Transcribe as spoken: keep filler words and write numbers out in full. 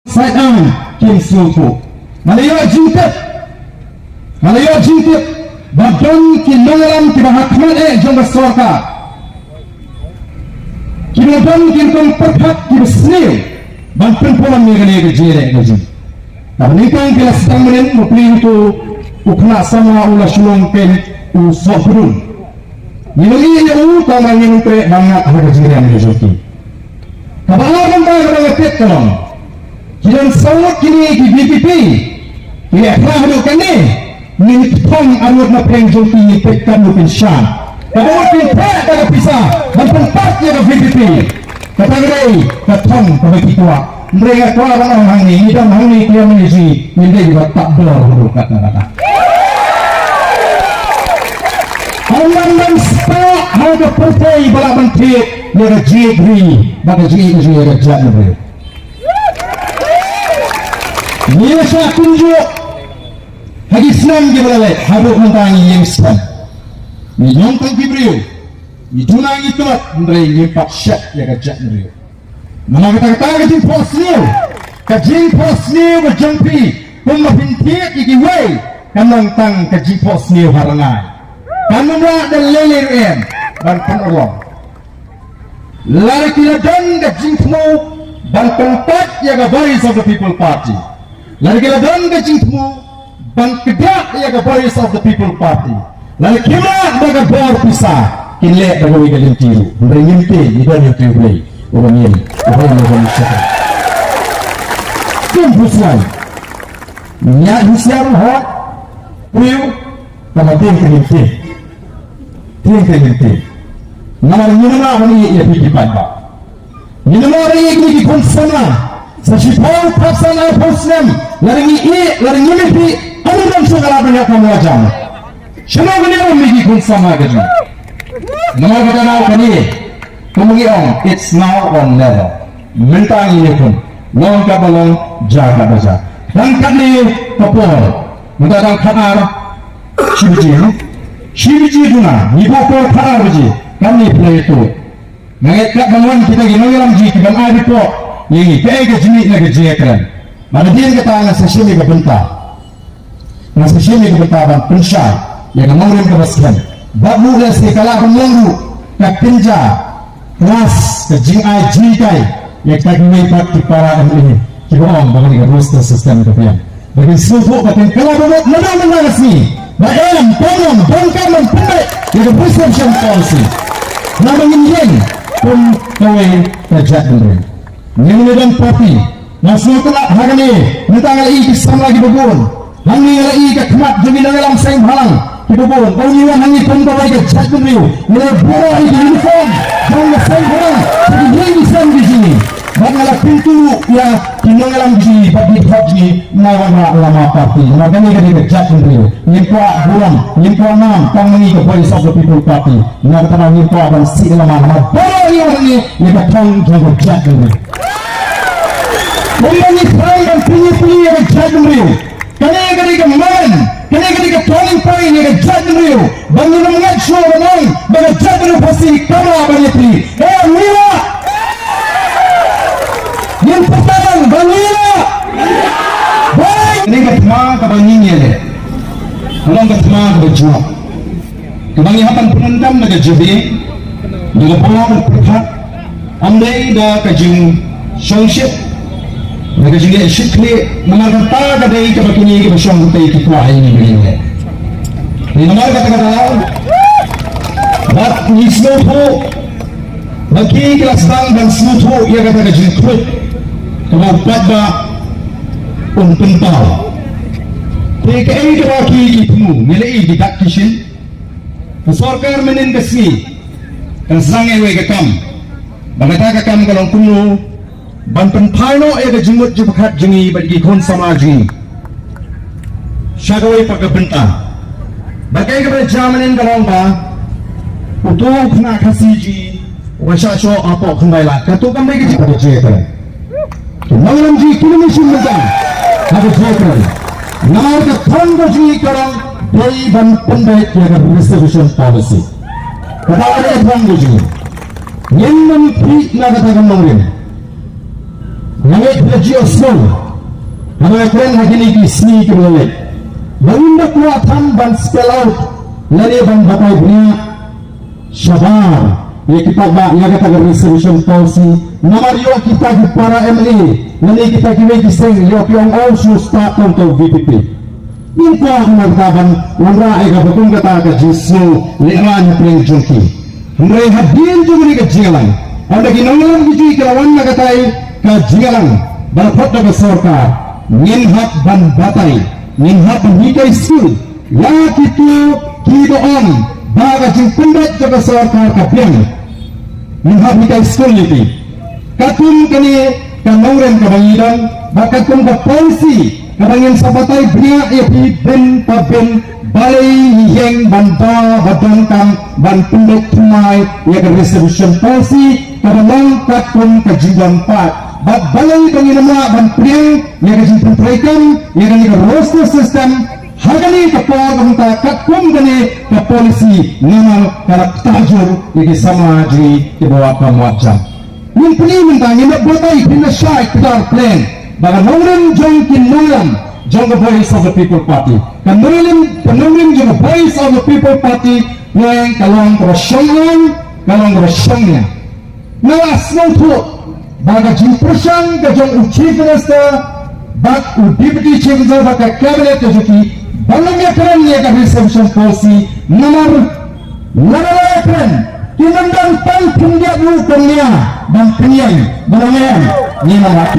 Sait Ang kim sngewthuh. Nga la ïoh jingtip, nga la ïoh jingtip ba don ki nongïalam kiba ha khmat eh jong ka sorkar, kiba don ki rukom pyrkhat kiba sniew ban pynpaw ïa kane ka jingïaleh ka jong ngi. Haba nyngkong ki la sdang mynnin, ma phi uto u khynnah samla u la shu long kum u sohpdung. Ngi ïohi ïa u tang ba ngim treh ban ngat ha ka jingriam ka jong ki. Kaba ar namar kaba nga tip ka long, ki don saw ngut kine ki VPP ki leh phah haduh kane. Ngin thong arngut na pdeng jong ki, ngin peit katno kin shad. Kaba mut kin treh da ka pisa ban pynpat ïa ka VPP. Kata ka dei ka thong kaba ki kwah. Hynrei nga kwah ban ong hangne, ngi don hangne ki MLA, ngim dei ba tap dor haduh katne kata. Ym dang spah ha ka pyrthei ba lah ban thied ïa ka jingïeit ri bad ka jingïeit ri ïa ka jaitbynriew. Ngi la shah kumjuh ha ki snem kiba la leit, haduh mynta ngi ïeng skhem. Ngi ïeng tang ki briew, ngi duna ngi tlot, hynrei ngim pat shet ïa ka jaitbynriew. Namar kata, kata ka jingphohsniew, ka jingphohsniew ka jong phi, kumba phin thied ïa kiwei, kan long tang ka jingphohsniew ha rngai. Kan ym lah da lei lei ruh em ban pynurlong. Lada ki la don ka jingthmu ban pynpait ïa ka Voice of the People Party, lada ki la don ka jingthmu ban kdiah ïa ka Voice of the People Party, lada kim lah da ka bor pisa, kin leh da kawei ka lynti ruh. Hynrei ngim tei, ngi don ïa U Blei uba ngin, uba ngin, uba ngin shakri. Kim phuslai. Ngi husiar hok briew, kaba tieng ka ngim tei. Tieng ka ngim tei. Namar ngim lah ban ïeit ïa phi ki paidbah. Ngim lah ban ïeit ïa ki khun samla. Sa shiphew, phra san, arphew snem, lada ngi ïeit, lada ngim ïeit, ym don shuh ka lad ban ïa ka mawjam. Shano ngin ïoh ïa ki khun samla ka jong ngi? Namar kata, na kane, kumba ngi ong, it's now or never. Mynta ngin ïakhun, long kaba long, jia kaba jia. Dang katne ka por, mynta dang khatar shi baje, no? Shi baje duna, ngi buh por khatar baje, katne phi la ïathuh. Nga ngeit kat ban wan kita ki nongïalam jong ngi ki ban ai report ïa ngi kaei ka jingmih na ka jingïakren. Bad hadien kata nga sa shim ïa ka bynta, nga sa shim ïa ka bynta ban pynshai ïa ka nongrim kaba skhem. Bad mut lehse ka lah ban long ruh ka kynja klas, ka jingai jinghikai ïa kita kiwei pat ki para MLA kiba ong ba kane ka roster system ka biang. Ba kin sngewthuh ba kin kylla ba mut mynta mynta ka sngi ba em, pynlong, donkam ban pynbeit ïa ka reservation policy. Namar ngin ïeng kum kawei ka jaitbynriew. Ngin ïa don party. Nga sngewtynnat ha kane, mynta nga la ïohi ki samla kiba bun. Hangne nga la ïohi ka khmat jong ki nongïalam seng bhalang kiba bun. Ba ngi wan hangne kum kawei ka jaitbynriew, ngi la buh ïa ki uniform jong ka seng bhalang, ki ïing ki sem ki jong ngi. Bad nga la kyntu ïa ki nongïalam jong ngi bad ki dkhot jong ngi, nai wanrah lama party. Namar kane ka dei ka jaitbynriew. Ngim kwah burom, ngim kwah nam, tang ma ngi ka Voice of the People Party. Namar kata ngim kwah ban sih lama, namar baroh ngi wan hangne ïa ka thong jong ka jaitbynriew. Kumba ngi thrang ban pynïapylli ïa ka jaitbynriew. Kane ka dei ka moment, kane ka dei ka turning point ïa ka jaitbynriew. Ba ngin ym ngeit shuh ban ong ba ka jaitbynriew Khasi kam lah ban ïapylli. Em, ngi lah. Ngin pyrta ba ngi lah. Ba ngi, kane ka thma kaba ngi ïaleh, ka long ka thma kaba jngoh. Kaba ngi hap ban pyndonkam da ka jabieng, da ka bor pyrkhat, ym dei da ka jingshongshit, da ka jingleh shit khlieh, namar kata ka dei kaba kine kiba shong hangtei ki kwah ïa ngi ban leh. Te namar kata ka daw, bad ngi sngewthuh ba ki, ki la sdang ban sngewthuh ïa kata ka jingkhluit kaba u paidbah un pynpaw. Te kaei kaba ki, ki thmu, ngi la ïohi ki dak ki shin. Ka sorkar mynnin ka sngi kan sdang ïa kawei ka kam. Ba kata ka kam ka long kumno ban pynphai noh ïa ka jingmut jingpyrkhat jong ngi bad ki khun samla jong ngi sha kawei pat ka bynta. Bad kaei kaba jia mynnin ka long ba uto u khynnah Khasi jong ngi uba shah shoh hapoh Khyndai Lad, kato kam dei ka jingpyrkhat jong ngi. Ki nongïalam jong ngi kim shym bynta ha ka jingïakren. Namar ka thong ka jong ngi ka long dei ban pynbeit ïa ka reservation policy. Kata ka dei ka thong ka jong ngi. Ngin ym khih na kata ka nongrim. Nga ngeit ba phi la ju ïohsngew haba nga kren ha kine ki sngi kiba la leit ba ym da kwah than ban spell out lane ban batai bniah shabar ïa ki paidbah ïa kata ka reservation policy. Namar ïoh kita ki para M L A lane kita kiwei ki seng ïoh ki ong, "Oh, shu start tang ka V P P." Ngim kwah kumta ban wanrah ïa kaba kum kata ka jingsngew lehrain hapdeng jong ki. Hynrei hadien jong kane ka jingïalang, ynda ki nongïalam kijuh ki la wan na katai ka jingïalang ba la phah da ka sorkar, ngin hap ban batai, ngin hap ban hikai skul ïa kito kiba ong ba ka jingpynbeit jong ka sorkar ka biang. Ngin hap hikai skul ïa ki. Katkum kane ka nongrim kaba ngi don, ba katkum ka policy kaba ngin sa batai bniah ïa phi bin pa bin, balei ngi ïeng ban ba ba donkam ban pynbeit thymmai ïa ka reservation policy kaba long katkum ka jingdon paid. Bad balei ba ngin ym lah ban pdiang ïa ka jingpyntreikam ïa kane ka roster system ha kane ka por, kumta katkum kane ka policy, namar ka la ktah jur ïa ki samla jong ngi kiba wad kam wad jam. Ngin pyni mynta, ngin ym batai, phin da shai kdar plain ba ka nongrim jong ki nongïalam jong ka Voice of the People Party, ka nongrim, ka nongrim jong ka Voice of the People Party, plain ka long kaba shong ain, ka long kaba shong nia. Nga la sngewthuh ba ka jingpyrshang ka jong u Chief Minister bad u Deputy Chief Minister bad ka Cabinet ka jong ki ban ym ïakren ïa ka reservation policy, namar lada la ïakren, kin ym don tang khyndiat ruh kumne ban pynïeng, ban ong em, ngin ym lah.